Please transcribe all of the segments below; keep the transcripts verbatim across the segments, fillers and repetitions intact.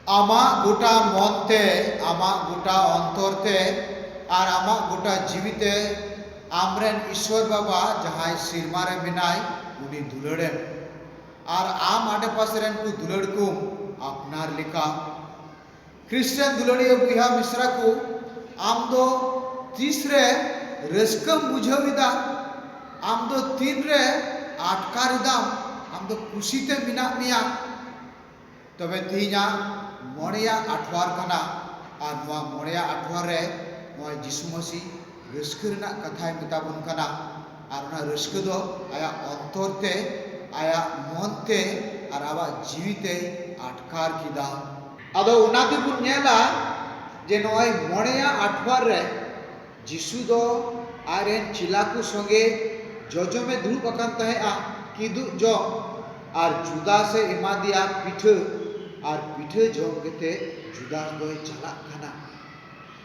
ᱟᱢᱟᱜ ᱜᱚᱴᱟ ᱢᱚᱱ ᱛᱮ, ᱟᱢᱟᱜ ᱜᱚᱴᱟ ᱚᱱᱛᱚᱨ ᱛᱮ ᱟᱨ ᱟᱢᱟᱜ ᱜᱚᱴᱟ ᱡᱤᱣᱤ ᱛᱮ ᱟᱢᱨᱮᱱ ᱤᱥᱥᱚᱨ ᱵᱟᱵᱟ, ᱡᱟᱦᱟᱸᱭ ᱥᱤᱨᱢᱟ ᱨᱮ ᱢᱮᱱᱟᱭ, ᱩᱱᱤ ᱫᱩᱞᱟᱹᱲᱮᱢ᱾ ᱟᱨ ᱟᱢ ᱟᱰᱮᱯᱟᱥᱮ ᱨᱮᱱ ᱠᱚ ᱫᱩᱞᱟᱹᱲ ᱠᱚᱢ ᱟᱯᱱᱟᱨ ᱞᱮᱠᱟ᱾ ᱠᱷᱨᱤᱥᱴᱟᱱ ᱫᱩᱞᱟᱹᱲᱤᱭᱟᱹ ᱵᱚᱭᱦᱟ ᱢᱤᱥᱨᱟ ᱠᱚ, ᱟᱢ ᱫᱚ ᱛᱤᱥ ᱨᱮ ᱨᱟᱹᱥᱠᱟᱹᱢ ᱵᱩᱡᱷᱟᱹᱣ ᱮᱫᱟ? ᱟᱢ ᱫᱚ ᱛᱤᱱ ᱨᱮ ᱟᱴᱠᱟᱨ ᱮᱫᱟᱢ? ᱟᱢ ᱫᱚ ᱠᱩᱥᱤ ᱛᱮ ᱢᱮᱱᱟᱜ ᱢᱮᱭᱟ? ᱛᱚᱵᱮ ᱛᱮᱦᱮᱧᱟᱜ ᱢᱚᱬᱮᱭᱟᱜ ᱟᱴᱷᱣᱟᱨ ᱠᱟᱱᱟ, ᱟᱨ ᱱᱚᱣᱟ ᱢᱚᱬᱮᱭᱟᱜ ᱟᱴᱷᱣᱟᱨ ᱨᱮ ᱱᱚᱜᱼᱚᱭ ᱡᱤᱥᱩ ᱢᱟᱹᱥᱤ ᱨᱟᱹᱥᱠᱟᱹ ᱨᱮᱱᱟᱜ ᱠᱟᱛᱷᱟᱭ ᱢᱮᱛᱟ ᱵᱚᱱ ᱠᱟᱱᱟ᱾ ᱟᱨ ᱚᱱᱟ ᱨᱟᱹᱥᱠᱟᱹ ᱫᱚ ᱟᱭᱟᱜ ᱚᱱᱛᱚᱨ ᱛᱮ, ᱟᱭᱟᱜ ᱢᱚᱱ ᱛᱮ ᱟᱨ ᱟᱵᱚᱣᱟᱜ ᱡᱤᱣᱤ ᱛᱮᱭ ᱟᱴᱠᱟᱨ ᱠᱮᱫᱟ᱾ ᱟᱫᱚ ᱚᱱᱟ ᱛᱮᱵᱚᱱ ᱧᱮᱞᱟ ᱡᱮ ᱱᱚᱜᱼᱚᱭ ᱢᱚᱬᱮᱭᱟᱜ ᱟᱴᱷᱣᱟᱨ ᱨᱮ ᱡᱤᱥᱩ ᱫᱚ ᱟᱡᱨᱮᱱ ᱪᱮᱞᱟ ᱠᱚ ᱥᱚᱸᱜᱮ ᱡᱚᱡᱚᱢᱮ ᱫᱩᱲᱩᱵ ᱟᱠᱟᱱ ᱛᱟᱦᱮᱸᱫᱼᱟ, ᱠᱤᱫᱩᱵ ᱡᱚᱢ, ᱟᱨ ᱡᱩᱫᱟᱥᱮ ᱮᱢᱟᱫᱮᱭᱟ ᱯᱤᱴᱷᱟᱹ, ᱟᱨ ᱯᱤᱴᱷᱟᱹ ᱡᱚᱢ ᱠᱟᱛᱮ ᱡᱩᱫᱟᱥ ᱫᱚᱭ ᱪᱟᱞᱟᱜ ᱠᱟᱱᱟ᱾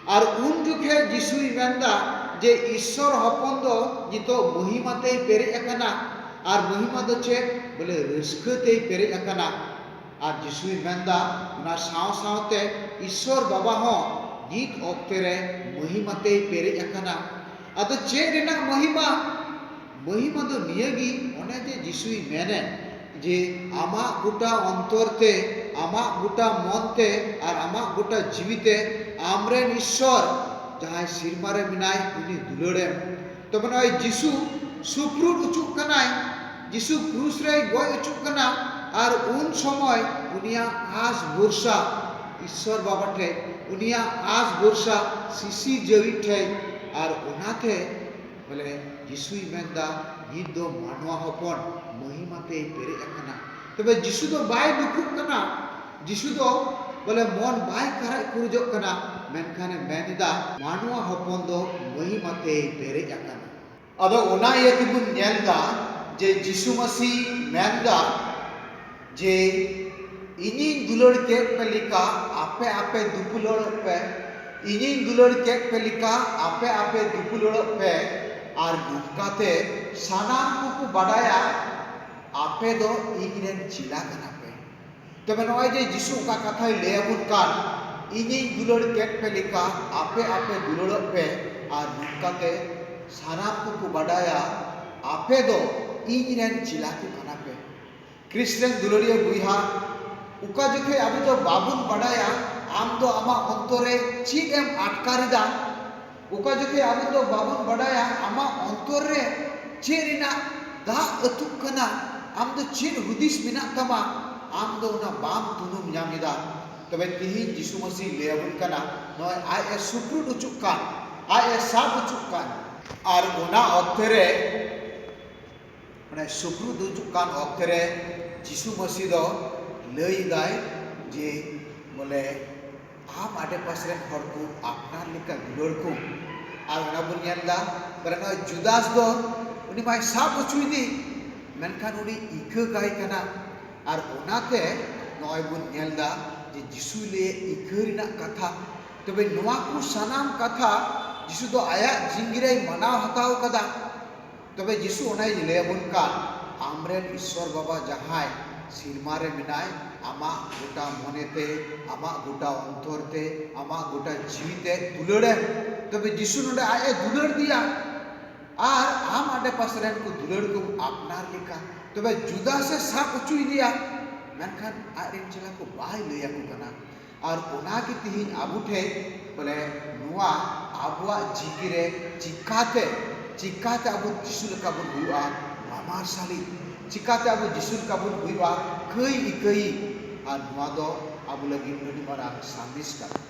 ᱟᱨ ᱩᱱ ᱡᱚᱠᱷᱮᱡ ᱡᱤᱥᱩᱭ ᱢᱮᱱᱫᱟ ᱡᱮ ᱤᱥᱥᱚᱨ ᱦᱚᱯᱚᱱ ᱫᱚ ᱱᱤᱛᱚᱜ ᱢᱚᱦᱤᱢᱟ ᱛᱮᱭ ᱯᱮᱨᱮᱡ ᱟᱠᱟᱱᱟ, ᱟᱨ ᱢᱚᱦᱤᱢᱟ ᱫᱚ ᱪᱮᱫ? ᱵᱚᱞᱮ ᱨᱟᱹᱥᱠᱟᱹ ᱛᱮᱭ ᱯᱮᱨᱮᱡ ᱟᱠᱟᱱᱟ᱾ ᱟᱨ ᱡᱤᱥᱩᱭ ᱢᱮᱱᱫᱟ, ᱚᱱᱟ ᱥᱟᱶ ᱥᱟᱶᱛᱮ ᱤᱥᱥᱚᱨ ᱵᱟᱵᱟ ᱦᱚᱸ ᱱᱤᱛ ᱚᱠᱛᱮ ᱨᱮ ᱢᱚᱦᱤᱢᱟ ᱛᱮᱭ ᱯᱮᱨᱮᱡ ᱟᱠᱟᱱᱟ᱾ ᱟᱫᱚ ᱪᱮᱫ ᱨᱮᱱᱟᱜ ᱢᱚᱦᱤᱢᱟ? ᱢᱚᱦᱤᱢᱟ ᱫᱚ ᱱᱤᱭᱟᱹᱜᱮ, ᱚᱱᱮ ᱡᱮ ᱡᱤᱥᱩᱭ ᱢᱮᱱᱮᱫ ᱡᱮ ᱟᱢᱟᱜ ᱜᱚᱴᱟ ᱚᱱᱛᱚᱨ ᱛᱮ, ᱟᱢᱟᱜ ᱜᱚᱴᱟ ᱢᱚᱱ ᱛᱮ ᱟᱨ ᱟᱢᱟᱜ ᱜᱚᱴᱟ ᱡᱤᱣᱤ ᱛᱮ ᱟᱢᱨᱮᱱ ᱤᱥᱥᱚᱨ ᱡᱟᱦᱟᱸᱭ ᱥᱤᱨᱢᱟ ᱨᱮ ᱢᱮᱱᱟᱭ, ᱩᱱᱤ ᱫᱩᱞᱟᱹᱲᱮᱢ᱾ ᱛᱚᱵᱮ ᱱᱚᱜᱼᱚᱭ ᱡᱤᱥᱩ ᱥᱩᱯᱨᱩᱫ ᱚᱪᱚᱜ ᱠᱟᱱᱟᱭ, ᱡᱤᱥᱩ ᱠᱨᱩᱥ ᱨᱮᱭ ᱜᱚᱡ ᱚᱪᱚᱜ ᱠᱟᱱᱟ, ᱟᱨ ᱩᱱ ᱥᱚᱢᱚᱭ ᱩᱱᱤᱭᱟᱜ ᱟᱥ ᱵᱷᱚᱨᱥᱟ ᱤᱥᱥᱚᱨ ᱵᱟᱵᱟ ᱴᱷᱮᱡ, ᱩᱱᱤᱭᱟᱜ ᱟᱥ ᱵᱷᱚᱨᱥᱟ ᱥᱤᱥᱤᱨ ᱡᱟᱹᱣᱤᱡ ᱴᱷᱮᱡ, ᱟᱨ ᱚᱱᱟᱛᱮ ᱵᱚᱞᱮ ᱡᱤᱥᱩᱭ ᱢᱮᱱᱫᱟ, ᱱᱤᱛ ᱫᱚ ᱢᱟᱱᱣᱟ ᱦᱚᱯᱚᱱ ᱢᱚᱦᱤᱢᱟ ᱛᱮᱭ ᱯᱮᱨᱮᱡ ᱟᱠᱟᱱᱟ᱾ ᱛᱚᱵᱮ ᱡᱤᱥᱩ ᱫᱚ ᱵᱟᱭ ᱫᱩᱠᱷᱩᱜ ᱠᱟᱱᱟ, ᱡᱤᱥᱩ ᱫᱚ ᱵᱚᱞᱮ ᱢᱚᱱ ᱵᱟᱭ ᱠᱟᱨᱟᱡ ᱠᱩᱨᱩᱡᱚᱜ ᱠᱟᱱᱟ, ᱢᱮᱱᱠᱷᱟᱱᱮ ᱢᱮᱱ ᱮᱫᱟ, ᱢᱟᱱᱣᱟ ᱦᱚᱯᱚᱱ ᱫᱚ ᱢᱚᱦᱤᱢᱟ ᱛᱮᱭ ᱯᱮᱨᱮᱡ ᱟᱠᱟᱱᱟ᱾ ᱟᱫᱚ ᱚᱱᱟ ᱤᱭᱟᱹ ᱛᱮᱵᱚᱱ ᱧᱮᱞ ᱮᱫᱟ ᱡᱮ ᱡᱤᱥᱩ ᱢᱟᱹᱥᱤ ᱢᱮᱱ ᱮᱫᱟ ᱡᱮ ᱤᱧᱤᱧ ᱫᱩᱞᱟᱹᱲ ᱠᱮᱫ ᱯᱮ ᱞᱮᱠᱟ ᱟᱯᱮ ᱟᱯᱮ ᱫᱩᱯᱩᱞᱟᱹᱲᱚᱜ ᱯᱮ, ᱤᱧᱤᱧ ᱫᱩᱞᱟᱹᱲ ᱠᱮᱫ ᱯᱮ ᱞᱮᱠᱟ ᱟᱯᱮ ᱟᱯᱮ ᱫᱩᱯᱩᱞᱟᱹᱲᱚᱜ ᱯᱮ, ᱟᱨ ᱱᱚᱝᱠᱟᱛᱮ ᱥᱟᱱᱟᱢ ᱠᱚᱠᱚ ᱵᱟᱰᱟᱭᱟ ᱟᱯᱮ ᱫᱚ ᱤᱧ ᱨᱮᱱ ᱪᱮᱞᱟ ᱠᱟᱱᱟ ᱯᱮ᱾ ᱛᱚᱵᱮ ᱱᱚᱜᱼᱚᱭ ᱡᱮ ᱡᱤᱥᱩ ᱚᱠᱟ ᱠᱟᱛᱷᱟᱭ ᱞᱟᱹᱭ ᱟᱵᱚᱱ ᱠᱟᱱ, "ᱤᱧᱤᱧ ᱫᱩᱞᱟᱹᱲ ᱠᱮᱫ ᱯᱮ ᱞᱮᱠᱟ ᱟᱯᱮ ᱟᱯᱮ ᱫᱩᱞᱟᱹᱲᱚᱜ ᱯᱮ, ᱟᱨ ᱱᱚᱝᱠᱟᱛᱮ ᱥᱟᱱᱟᱢ ᱠᱚᱠᱚ ᱵᱟᱰᱟᱭᱟ ᱟᱯᱮ ᱫᱚ ᱤᱧ ᱨᱮᱱ ᱪᱮᱞᱟ ᱠᱚ ᱠᱟᱱᱟ ᱯᱮ᱾" ᱠᱷᱨᱤᱥᱴᱟᱱ ᱫᱩᱞᱟᱹᱲᱤᱭᱟᱹ ᱵᱚᱭᱦᱟ, ᱚᱠᱟ ᱡᱚᱠᱷᱮᱡ ᱟᱵᱚ ᱫᱚ ᱵᱟᱵᱚᱱ ᱵᱟᱰᱟᱭᱟ ᱟᱢ ᱫᱚ ᱟᱢᱟᱜ ᱚᱱᱛᱚᱨ ᱨᱮ ᱪᱮᱫ ᱮᱢ ᱟᱴᱠᱟᱨ ᱮᱫᱟ, ᱚᱠᱟ ᱡᱚᱠᱷᱮᱡ ᱟᱵᱚ ᱫᱚ ᱵᱟᱵᱚᱱ ᱵᱟᱰᱟᱭᱟ ᱟᱢᱟᱜ ᱚᱱᱛᱚᱨ ᱨᱮ ᱪᱮᱫ ᱨᱮᱱᱟᱜ ᱫᱟᱜ ᱟᱹᱛᱩᱜ ᱠᱟᱱᱟ, ᱟᱢ ᱫᱚ ᱪᱮᱫ ᱦᱩᱫᱤᱥ ᱢᱮᱱᱟᱜ ᱛᱟᱢᱟ, ᱟᱢ ᱫᱚ ᱚᱱᱟ ᱵᱟᱢ ᱛᱩᱱᱩᱢ ᱧᱟᱢ ᱮᱫᱟ᱾ ᱛᱚᱵᱮ ᱛᱤᱦᱤᱧ ᱡᱤᱥᱩ ᱢᱟᱹᱥᱤ ᱞᱟᱹᱭ ᱟᱵᱚᱱ ᱠᱟᱱᱟ, ᱱᱚᱜᱼᱚᱭ ᱟᱡ ᱮ ᱥᱩᱯᱨᱩᱫ ᱚᱪᱚᱜ ᱠᱟᱱ, ᱟᱡ ᱮ ᱥᱟᱵ ᱚᱪᱚᱜ ᱠᱟᱱ, ᱟᱨ ᱚᱱᱟ ᱚᱠᱛᱮ ᱨᱮ ᱢᱟᱱᱮ ᱥᱩᱯᱨᱩᱫ ᱦᱤᱡᱩᱜ ᱠᱟᱱ ᱚᱠᱛᱮ ᱨᱮ ᱡᱤᱥᱩ ᱢᱟᱹᱥᱤ ᱫᱚ ᱞᱟᱹᱭ ᱮᱫᱟᱭ ᱡᱮ ᱵᱚᱞᱮ ᱟᱢ ᱟᱰᱮᱯᱟᱥᱮ ᱨᱮᱱ ᱦᱚᱲ ᱠᱚ ᱟᱯᱱᱟᱨ ᱞᱮᱠᱟ ᱫᱩᱞᱟᱹᱲ ᱠᱚᱢ᱾ ᱟᱨ ᱚᱱᱟ ᱵᱚᱱ ᱧᱮᱞ ᱮᱫᱟ ᱵᱚᱞᱮ ᱱᱚᱜᱼᱚᱭ ᱡᱩᱫᱟᱥ ᱫᱚ ᱩᱱᱤ ᱢᱟᱭ ᱥᱟᱵ ᱦᱚᱪᱚᱭᱮᱫᱮ, ᱢᱮᱱᱠᱷᱟᱱ ᱩᱱᱤ ᱤᱠᱟᱹ ᱠᱟᱭ ᱠᱟᱱᱟ᱾ ᱟᱨ ᱚᱱᱟᱛᱮ ᱱᱚᱜᱼᱚᱭ ᱵᱚᱱ ᱧᱮᱞ ᱮᱫᱟ ᱡᱮ ᱡᱤᱥᱩᱭ ᱞᱟᱹᱭᱮᱫ ᱤᱠᱟᱹ ᱨᱮᱱᱟᱜ ᱠᱟᱛᱷᱟ᱾ ᱛᱚᱵᱮ ᱱᱚᱣᱟ ᱠᱚ ᱥᱟᱱᱟᱢ ᱠᱟᱛᱷᱟ ᱡᱤᱥᱩ ᱫᱚ ᱟᱭᱟᱜ ᱡᱤᱣᱤ ᱨᱮᱭ ᱢᱟᱱᱟᱣ ᱦᱟᱛᱟᱣ ᱠᱟᱫᱟ᱾ ᱛᱚᱵᱮ ᱡᱤᱥᱩ ᱚᱱᱟᱭ ᱞᱟᱹᱭ ᱟᱵᱚᱱ ᱠᱟᱱ, ᱟᱢᱨᱮᱱ ᱤᱥᱥᱚᱨ ᱵᱟᱵᱟ ᱡᱟᱦᱟᱸᱭ ᱥᱤᱨᱢᱟ ᱨᱮ ᱢᱮᱱᱟᱭ, ᱟᱢᱟᱜ ᱜᱚᱴᱟ ᱢᱚᱱᱮ ᱛᱮ, ᱟᱢᱟᱜ ᱜᱚᱴᱟ ᱚᱱᱛᱚᱨ ᱛᱮ, ᱟᱢᱟᱜ ᱜᱚᱴᱟ ᱡᱤᱣᱤ ᱛᱮ ᱫᱩᱞᱟᱹᱲᱮᱢ᱾ ᱛᱚᱵᱮ ᱡᱤᱥᱩ ᱱᱚᱰᱮ ᱟᱡ ᱮ ᱫᱩᱞᱟᱹᱲ ᱫᱮᱭᱟ, ᱟᱨ ᱟᱢ ᱟᱰᱮ ᱯᱟᱥᱮ ᱨᱮᱱ ᱠᱚ ᱫᱩᱞᱟᱹᱲ ᱠᱚ ᱟᱯᱱᱟᱨ ᱞᱮᱠᱟ᱾ ᱛᱚᱵᱮ ᱡᱩᱫᱟᱥ ᱮ ᱥᱟᱵ ᱦᱚᱪᱚᱭᱮᱫᱮᱭᱟ, ᱢᱮᱱᱠᱷᱟᱱ ᱟᱡ ᱨᱮᱱ ᱪᱮᱞᱟ ᱠᱚ ᱵᱟᱭ ᱞᱟᱹᱭ ᱟᱠᱚ ᱠᱟᱱᱟ᱾ ᱟᱨ ᱚᱱᱟ ᱜᱮ ᱛᱤᱦᱤᱧ ᱟᱵᱚ ᱴᱷᱮᱱ ᱵᱚᱞᱮ ᱱᱚᱣᱟ ᱟᱵᱚᱣᱟᱜ ᱡᱤᱣᱤ ᱨᱮ ᱪᱤᱠᱟᱛᱮ, ᱪᱤᱠᱟᱛᱮ ᱟᱵᱚ ᱡᱤᱥᱩ ᱞᱮᱠᱟ ᱵᱚᱱ ᱦᱩᱭᱩᱜᱼᱟ ᱢᱟᱢᱟᱨᱥᱟᱞᱤ, ᱪᱤᱠᱟᱛᱮ ᱟᱵᱚ ᱡᱤᱥᱩ ᱞᱮᱠᱟ ᱵᱚᱱ ᱦᱩᱭᱩᱜᱼᱟ ᱠᱟᱹᱭ ᱤᱠᱟᱹᱭᱤ᱾ ᱟᱨ ᱱᱚᱣᱟ ᱫᱚ ᱟᱵᱚ ᱞᱟᱹᱜᱤᱫ ᱟᱹᱰᱤ ᱢᱟᱨᱟᱝ ᱥᱟᱸᱫᱮᱥ ᱠᱟᱱᱟ᱾